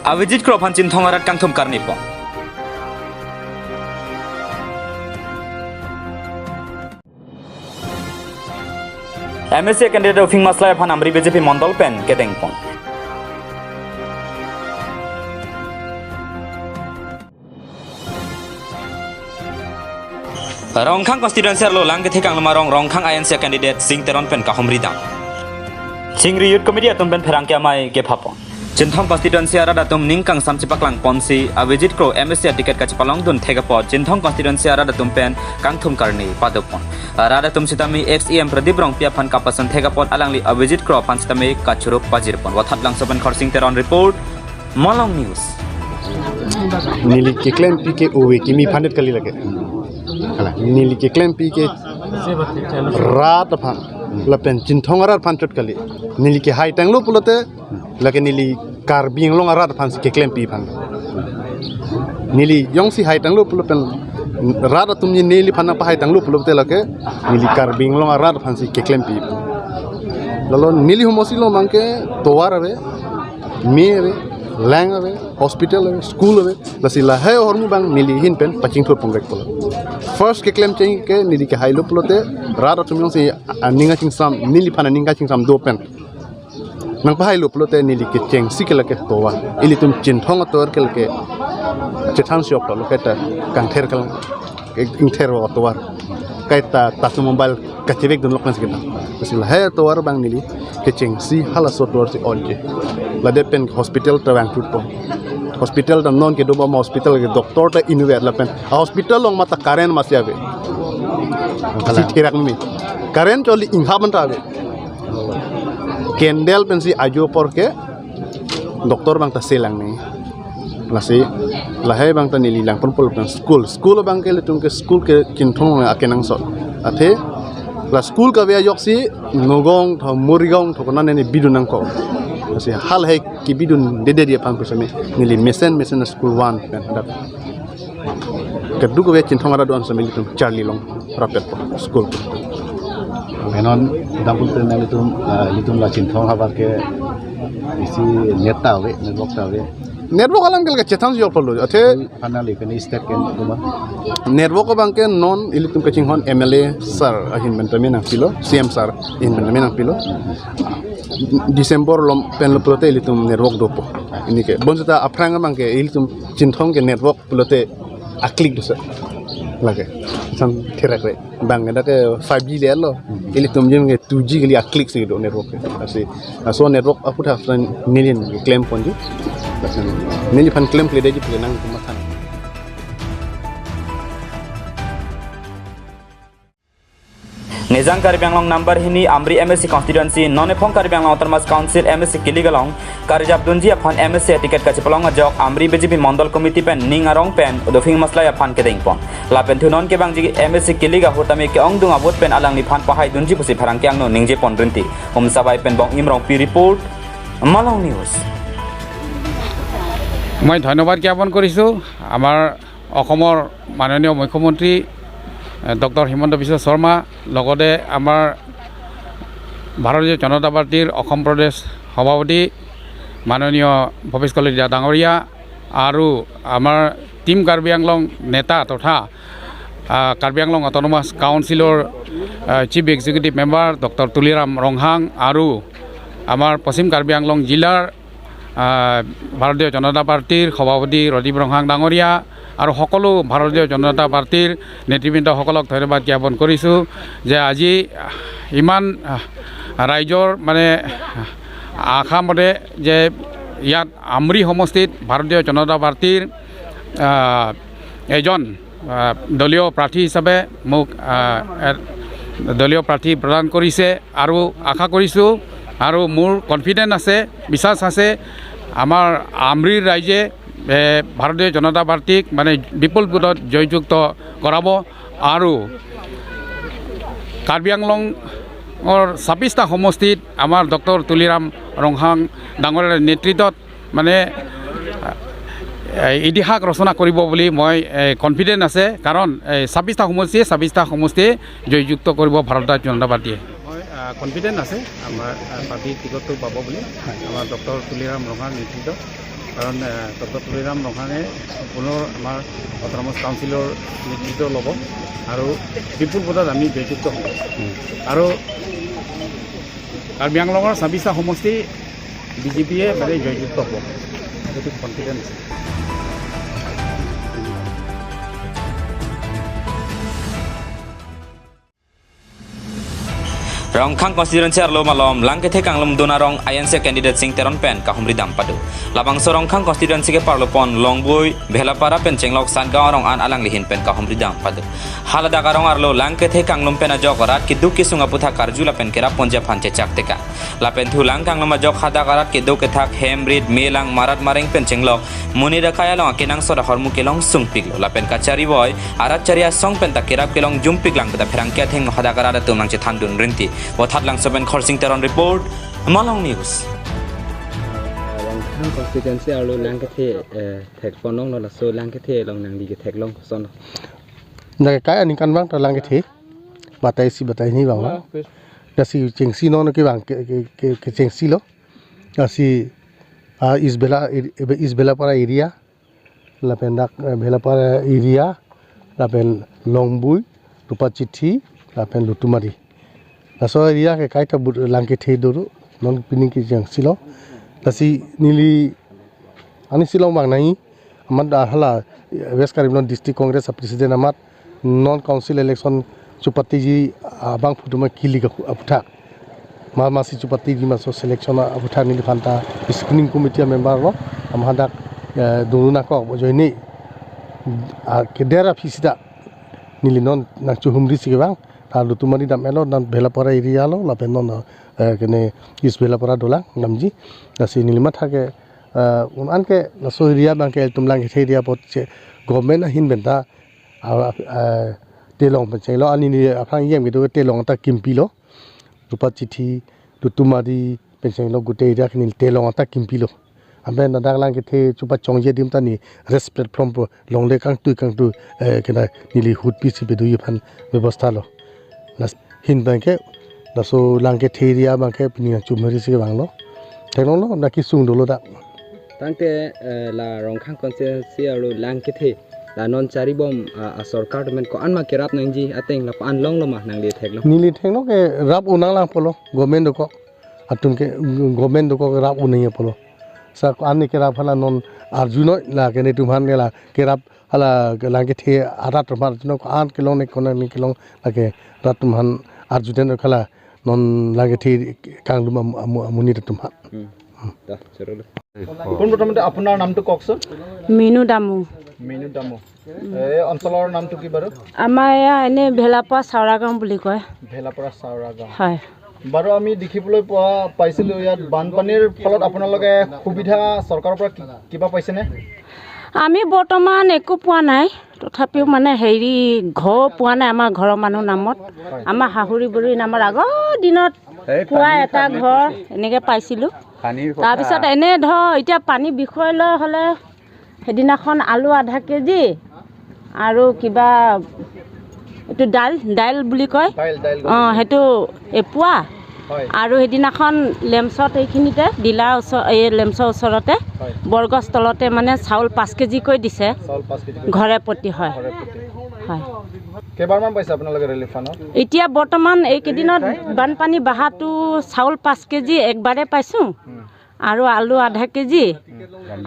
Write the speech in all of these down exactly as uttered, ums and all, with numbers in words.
Abhijit Kro aphan Chinthong arat kangthum karni pon. M A C candidate Doping Maslai aphan Amri B J P mondol pen kedeng pon. Rongkhang constituency arlo lang kethek anglum arong Rongkhang I N C candidate Sing Teron pen kahumri dam. Chingri Youth Committee atum pen pherangke amei kepha pon. Chinthong constituency arat atum ning kangsam chepaklang ponsi Abhijit Kro M A C ticket kachepalong dun thek apot Chinthong constituency arat atum pen kangthum karni pado pon. Arat atum sitame ex E M Pradip Rongpi aphan kapason thek apot alangli Abhijit Kro aphan sitame kachoro pajir pon. Wathat Langso pen Khorsing Teron report, Malong News. Neli keklempi ke ove kimi phanit kali lake. Hala, neli keklempi ke rat aphan, lapen Chinthong arat aphan chot kali. Neli kehai tanglo pulote, lake neli Karbi Anglong arat aphansi keklempi aphan. Neli jongsi hai tanglo pulo pen rat atum neliphan pahai tanglo pulote lake neli Karbi Anglong arat aphansi keklempi aphan. Lalo neli homosi lo abangke tovar ave, me ave, lang ave, hospital ave, school ave, lasi lahai ahormu abang neli ahin pen pachingthur pon vek pulo. First keklem cheng ke neli kehailo pulote rat atum jongsi aning kachingsam, neliphan aning kachingsam do pen nangpahailo pulote neli kechengsi ke lake tovar. Ilitum Chinthong atovar ke lake chethan siok lo kaita kangther kalang, ingther atovar. Kaita tasu mobile kachevek dun lok nang sikit. Lasi lahai atovar abang neli kechengsi halaso atovarsi onji. Lade pen hospital ta vangthu pon. Hospital ta non kedo bom hospital ke doctor ta inut lapen. A hospital along mate current masi ave. Si therak mi. Current choli ingha ban ta ave. Candle pensi ajo apor ke doctor abang ta selang ni. Lasi lahai abang ta neli lang pon pulo pen school. School abangke ilitum ke school ke Chinthong akenangsot. Athe la school kave ajoksi Nagaon tho Morigaon tho konane bidun nangkok. Lasi halahai kebidun dede dia aphan pusitame neli mesen mesen school one pen hadak. Keduk kave Chinthong arat do-an sitame ilitum charlilong rapet po school. Menon dampun pen ilitum, ah, ilitum la Chinthong havar ke isi net ta ave, network ta ave. Network alam ke lake chethan siok lo. Athe aphan nangli pen step ke kuma. Network abangke non ilitum kachinghon M L A sir ahin pen tame nangpilo, C M sir ahin pen tame nangpilo. December along pen lo pulote ilitum network dopo. Pini ke bonseta aphrang abangke ilitum Chinthong ke network pulote aklik dosa. Lake. Sam therak re. Abang ke dak ke five G le lo. Ilitum jim ke two G kali aklik si do network ke. Lasi laso network aphuthak neli keklem ponji. Neliphan klemkledeji pule nang kematha. Nejang Karbi Anglong number hini Amri M A C constituency non ephong Karbi Anglong Autonomous Council M A C kilik along karjap dunji aphan M A C ticket kachepalong ajok Amri B J P mondol committee pen ning arong pen Doping Maslai aphan kedeng pon. Lapen thu non kevangji M A C kilik ahut tame ke-ongdung a-vote pen alangliphan pahai dunji pusi pherangke angno ningje pon rinti. Umsavai pen Bong-im Rongpi report, Malong News. মই ধন্যবাদ জ্ঞাপন কৰিছোঁ আমাৰ অসমৰ মাননীয় মুখ্যমন্ত্ৰী, এ, ডক্টৰ হিমন্ত বিশ্ব শৰ্মা, লগতে আমাৰ ভাৰতীয় জনতা পাৰ্টীৰ অসম প্ৰদেশ সভাপতি মাননীয় ভৱেশ কলিতা ডাঙৰীয়া আৰু আমাৰ টিম কাৰ্বি আংলং নেতা তথা, আ, কাৰ্বি আংলং অট'নমাছ কাউন্সিলৰ, আ, chief executive member doctor Tuliram Ronghang আৰু আমাৰ পশ্চিম কাৰ্বি আংলং জিলাৰ আহ, ভাৰতীয় জনতা পাৰ্টীৰ সভাপতি ৰদীপ ৰংহাং ডাঙৰীয়া আৰু সকলো ভাৰতীয় জনতা পাৰ্টীৰ নেতৃবৃন্দসকলক ধন্যবাদ জ্ঞাপন কৰিছোঁ যে আজি ইমান, আহ, ৰাইজৰ মানে আশা মতে যে ইয়াত আমৰি সমষ্টিত ভাৰতীয় জনতা পাৰ্টীৰ, আহ, এজন আহ, দলীয় প্ৰাৰ্থী হিচাপে মোক, আহ, এ, দলীয় প্ৰাৰ্থী প্ৰদান কৰিছে আৰু আশা কৰিছোঁ আৰু মোৰ কনফিডেন্ট আছে, বিশ্বাস আছে, আমাৰ আমৰিৰ ৰাইজে, এ, ভাৰতীয় জনতা পাৰ্টীক মানে বিপুল ভোটত জয়যুক্ত কৰাব আৰু কাৰ্বি আংলঙৰ ছাব্বিছটা সমষ্টিত আমাৰ ডক্টৰ তুলিৰাম ৰংহাং ডাঙৰীয়াৰ নেতৃত্বত মানে, এ, ইতিহাস ৰচনা কৰিব বুলি মই, এ, কনফিডেন্ট আছে, কাৰণ, এ, ছাব্বিছটা সমষ্টিয়ে, ছাব্বিছটা সমষ্টিয়ে জয়যুক্ত কৰিব ভাৰতীয় জনতা পাৰ্টীয়ে। মই, আ, কনফিডেন্ট আছে আমাৰ, আ, পাৰ্টীৰ টিকটটো পাব বুলি, আমাৰ ডক্টৰ তুলিৰাম ৰংহাং নেতৃত্বত। কাৰণ, এ, ডক্টৰ তুলিৰাম ৰংহাঙে পুনৰ আমাৰ অট'নমাছ কাউন্সিলৰ নেতৃত্ব ল'ব আৰু বিপুল ভোটত আমি জয়যুক্ত হ'ম। উম। আৰু কাৰ্বি আংলঙৰ ছাব্বিছটা সমষ্টি বিজেপিয়ে মানে জয়যুক্ত হ'ব, এইটো confidence. Rongkhang constituency arlo malom Langkethe Kanglum dona rong I N C candidate Sing Teron pen kahumri dam pado. Labangso Rongkhang constituency ke parlopon Longbui, Bhelapara pen chenglok Satgaon arong an alangli ahin pen kahumri dam pado. Haladak arong arlo Langkethe Kanglum pen ajok rat keduk kesung aputhak karju lapen kerap ponji aphan chechak teka. Lapen thulang Kanglum ajok hadak arat keduk kethak hem rit melang marat mareng pen chenglok monit akai along akenangsot ahormu kelong sungpiklo. Lapen kachari voi arat chari asong pen ta kerap kelong jumpik lang pu ta pherangke athengno hadak arat atum nangchethandun rinti. Vothatlangso pen Khorsing Teron report, Malong News. Rongkhang constituency arlo Langkethe, eh, thekponlonglo, laso Langkethe along nangli ketheklong koson? Dak kai aningkanvang ta Langkethe. Batai isi batai hini vang. Wah, wah. Pes- Lasi chengsi non kevang ke, ke, ke, kechengsi lo. Lasi, ah, East Bhela, East Bhelapara area, lapen dak, eh, Bhelapara area, lapen Longbui, Rupachithi, lapen Lutumari. Laso area ke kaita but Langkethe doro, non pining kechengsi lo. Lasi neli aning si longbang nangji, amat hala West Karbi Anglong District Congress a President amat non council election chupatiji abangphu atum kili ka aputhak. Ma masi chupatiji maso selection aputhak neliphan ta screening committee a member lo, amat hadak, eh, duru nangkok ajoine, ah, keder aphi sita neli non nangchehumri si kevang, ta Lutumari dam-etlo, non Bhelapara area lo, lapen non, eh, kene East Bhelapara dolang damji. Lasi neli matha ke, eh, un-an ke laso area abang ke ilitum Langkethe area apot che government ahin pen ta, ah, ah, telong pen chenglok, ani ni aphrang yem kedo telong ta kimpilo. Rupachithi, Lutumari pen chenglok gute area ke neli telong ta kimpilo. Anpen ladak Langkethe chupachongji adim ta neli rest platform pu longle kangtui kangtui, eh, kena neli hut pi si pedoji aphan bebosta lo. Lasi ahin abang ke, laso Langkethe area abang ke pining nangchehumri si kevanglo. Theklonglo, nangkesung dolo dak. Tangte, eh, la Rongkhang constituency arlo Langkethe, la non charibom, ah, ah, sorkar atum pen ko-an ma kerap nangji ateng lapu-an longlo ma nangli theklong? Neli theklong ke rap-un nanglang apotlo, government dokok atum ke, government dokok rap-un nangji apotlo. Sa ko-an ne kerap hala non arjunoi, la kene atum aphan ke la kerap hala Langkethe arat atum aphan arjunoi, ko-an kelong ne konat ne kelong, lake rat atum aphan arjuden hala non Langkethe Kanglum amu, amu, amonit atum aphan. Hmm. Da, chorolo. পোনপ্ৰথমতে আপোনাৰ নামটো কওকচোন। মিনু ডামু। মিনু ডামু। এই অঞ্চলৰ নামটো কি বাৰু? আমাৰ এয়া এনে ভেলাপৰা চাউৰাগাঁও বুলি কয়। ভেলাপৰা চাউৰাগাঁও। হয়। বাৰু আমি দেখিবলৈ পোৱা পাইছিলোঁ ইয়াত বানপানীৰ ফলত আপোনালোকে সুবিধা চৰকাৰৰ পৰা কি-, কিবা পাইছেনে? আমি বৰ্তমান একো পোৱা নাই। তথাপিও মানে হেৰি ঘৰ পোৱা নাই আমাৰ ঘৰৰ মানুহ নামত। হয়। আমাৰ শাহুৰি বুঢ়ীৰ নামত আগৰ দিনত এই পোৱা পানীৰ এটা পানীৰ ঘৰ পাছত। এনেকে পাইছিলোঁ। পানীৰ কথা। তাৰপিছত এনে ধৰ এতিয়া পানী বিষয় লৈ হ'লে সেইদিনাখন আলু আধা কেজি আৰু কিবা এইটো দাইল, দাইল বুলি কয়। দাইল, দাইল। অ, সেইটো এপোৱা। হয়। আৰু সেইদিনাখন লেমচত এইখিনিতে ডিলাৰ ওচৰ, এই লেমচৰ ওচৰতে হয়। বৰগছ তলতে মানে চাউল পাঁচ কেজিকৈ দিছে। চাউল পাঁচ কেজি। ঘৰে প্ৰতি হয়। ঘৰে প্ৰতি। হয়। কেইবাৰমান পাইছে আপোনালোকে ৰিলিফ ফাণ্ডত? এতিয়া বৰ্তমান এইকেইদিনত বানপানী বঢ়াটো চাউল পাঁচ কেজি একবাৰে পাইছোঁ। উম। আৰু আলু আধা কেজি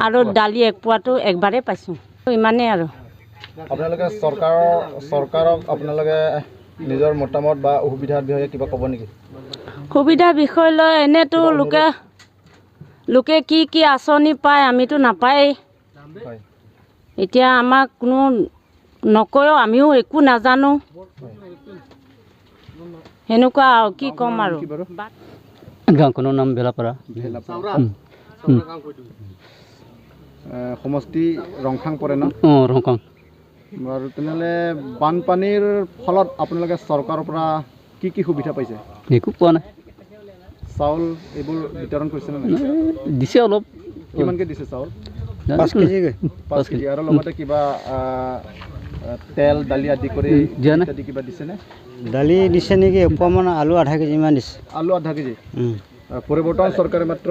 আৰু দালি এক পোৱাটো একবাৰে পাইছোঁ। ইমানেই আৰু। আপোনালোকে চৰকাৰৰ, চৰকাৰক আপোনালোকে নিজৰ মতামত বা অসুবিধাৰ বিষয়ে কিবা ক'ব নেকি? সুবিধা বিষয় লৈ এনেতো লোকে, লোকে কি কি আঁচনি পায়, আমিতো নাপায়েই। হয়। এতিয়া আমাক কোনো নকয়ও, আমিও একো নাজানো। সেনেকুৱা আৰু, কি ক'ম আৰু। গাঁওখনৰ নাম ভেলাপাৰা। ভেলাপাৰা। উম, উম। এ, সমষ্টি ৰংখাং পৰে ন? অ, ৰংখাং। বাৰু, তেনেহ'লে বানপানীৰ ফলত আপোনালোকে চৰকাৰৰ পৰা কি কি সুবিধা পাইছে? একো পোৱা নাই। চাউল এইবোৰ বিতৰণ কৰিছে নে নাই? নাই, দিছে অলপ। কিমানকে দিছে চাউল? জানো পাঁচ কেজিকৈ। পাঁচ পাঁচ কেজি। কেজি। আৰু লগতে কিবা, আহ, আহ, তেল, দালি আদি কৰি উম, দিয়া নাই। ইত্যাদি কিবা দিছে নে? দালি দিছে নেকি, এপোৱামান আলু আধা কেজিমান দিছে। আলু আধা কেজি? উম। আহ, পৰিৱৰ্তন চৰকাৰে মাত্ৰ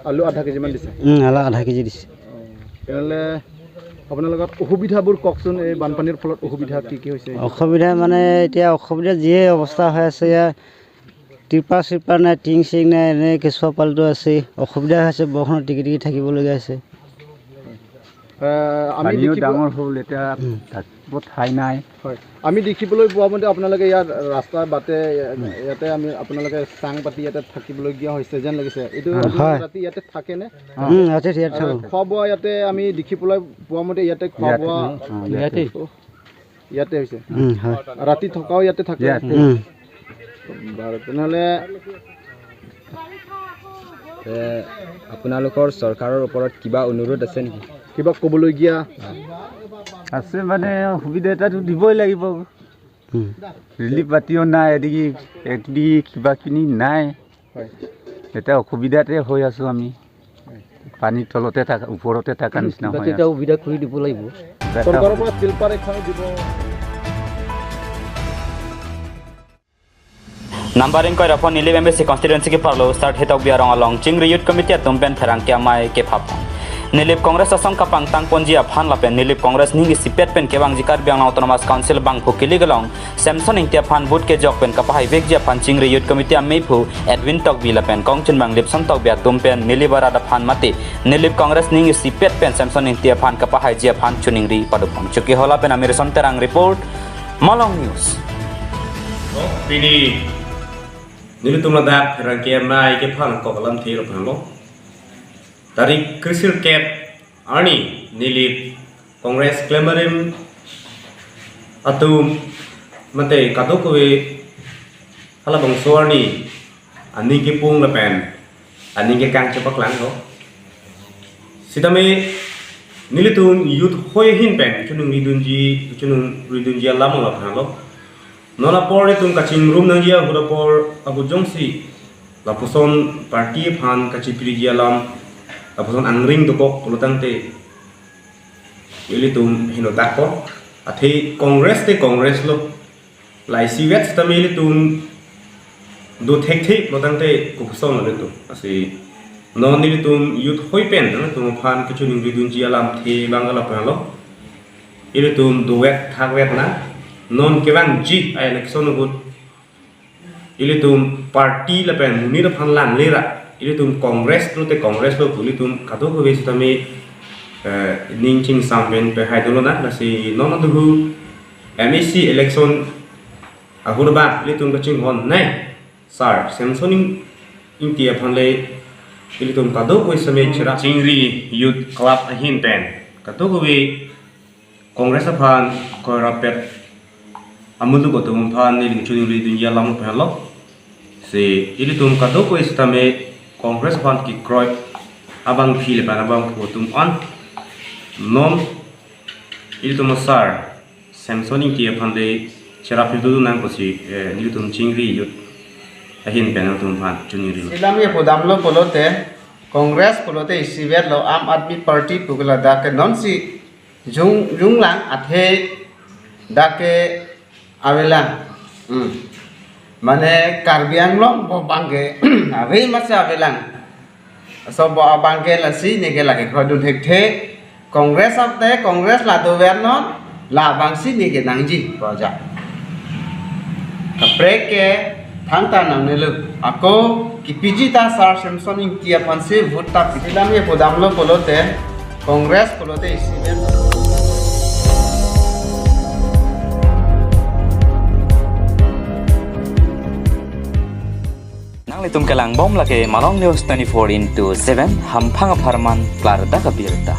আলু আধা কেজিমান দিছে। উম, আলু আধা কেজি দিছে। তেনেহ'লে আপোনালোকৰ অসুবিধাবোৰ কওকচোন, এই বানপানীৰ ফলত অসুবিধা কি কি হৈছে? অসুবিধা মানে এতিয়া অসুবিধা যিয়ে অৱস্থা হৈ আছে, ইয়াৰ তিৰপাল চিৰপাল নাই, টিং চিং নাই, এনে কেঁচুৱা পালটো আছে, অসুবিধা হৈছে, বৰষুণত তিকি তিকি থাকিবলগীয়া হৈছে। আহ, আমি পানীও দেখি পোৱা ডাঙৰ হ'ল, এতিয়া উম। থাকিব ঠাই নাই। হয়, আমি দেখিবলৈ পোৱা মতে আপোনালোকে ইয়াত ৰাস্তাৰ বাটে ইয়াতে আমি আপোনালোকে চাং পাতি ইয়াতে থাকিবলগীয়া হৈছে যেন লাগিছে। এইটো উম, আপোনালোকে হয়। ৰাতি ইয়াতে থাকেনে? উম, ইয়াতে, ইয়াতে আৰু থাকো। খোৱা বোৱা ইয়াতে আমি দেখিবলৈ পোৱা মতে ইয়াতে খোৱা ইয়াতে, বোৱা অ, ইয়াতে। ইয়াতে। ইয়াতে হৈছে। উম, হয়। ৰাতি থকাও ইয়াতে থাকে? ইয়াতে। উম। বাৰু, তেনেহ'লে এ, আপোনালোকৰ চৰকাৰৰ ওপৰত কিবা অনুৰোধ আছে নেকি? কিবা ক'বলগীয়া? আছে মানে, সুবিধা এটাতো দিবই লাগিব। উম। ৰিলিফ পাতিও নাই, এদিকে, এদিকে কিবা কিনি নাই। হয়। এতিয়া অসুবিধাতে হৈ আছো আমি। হয়। পানীৰ তলতে থাকা, ওপৰতে থাকা নিচিনা কিবা হৈ এটা আছে। সুবিধা কৰি দিব লাগিব। চৰকাৰৰ পৰা শিলপাৰ এখন দিব। Number ingkoi ra pho Nilip M A C constituency keparlo Sar Hetokbi arong along Chingri Youth Committee atum pen pherangke amei kephap. Nilip Congress asong kapangtang ponji aphan lapen Nilip Congress ning isipet pen kevangji Karbi Anglong Autonomous Council bangphu kili kelong Samson Ingti aphan vote kejok pen kapahaivekji aphan Chingri Youth Committee ameiphu Edwin Tokbi lapen kongchunbang Lipson Tokbi atum pen Nilip arat aphan mate Nilip Congress ning isipet pen Samson Ingti aphan kapahaiji aphan choningri padopon. Chokihola pen Amirson Terang report, Malong News. Pini nelitum ladak pherangke amei kephangkok alamthe lo phan lo. Tarik kre-sirkep arni Nilip Congress klem arim atum mate kadokave halabangso arni aning kepung lapen aning kekang chepaklanglo. Sitame nelitum youth hoi ahin pen choningridunji, choningridunji alam alaphan lo. Non apor itum kachingrum nangji ahut apor ahut jongsi lapuson party aphan kachipriji alam, lapuson angring dokok pulotangte ilitum henodak ko. Athe Congress te Congress lo. Laisi vet sitame ilitum do thekthe pulotangte kopuson lo ilitum. Lasi non ilitum youth hoi pen nangtum aphan kachoningridunji alamthe abang alaphan lo. Ilitum dovet thakvet na. Non kevangji a-election ahut ilitum party lapen monit aphan langle ra, ilitum Congress lo te Congress lo pu ilitum kadokave sitame, eh, ning chingsam pen pehai dolo na. Lasi non aduhu M A C election ahut abang ilitum kachinghon nei Sar Samson Ing-, Ingti aphan le ilitum kadokave sitame cherap Chingri Youth Club ahin pen kadokave Congress aphan korapet amuluk atum aphan neli choningridunji alam pen lo. Si ilitum kadokave sitame Congress aphan kekroi abangpi lapen abangphu atum an non ilitum asar Samson Ingti aphan le cherap hidu nang pusi, eh, nelitum Chingri Youth ahin pen atum aphan choningri. Selam ya podam lo pulote Congress pulote isivet lo, Aam Aadmi Party pu ke ladak ke nonsi jung, junglang athe dak ke avelang. Hmm. Mane Karbi Anglong bo abang ke ave masi avelang. So bo abang ke lasi neke lake krodun thekthe. Congress ate Congress la dover non, labangsi neke nangji proja. Kaprek ke thangta nangnelo. Ako kipiji ta Sar Samson Ingti aphansi vote ta pi. Selam ya podam lo pulote Congress pulote isivet. Nanglitum kelangbom lake Malong News twenty-four into seven, hamphang apharman klardak abirta.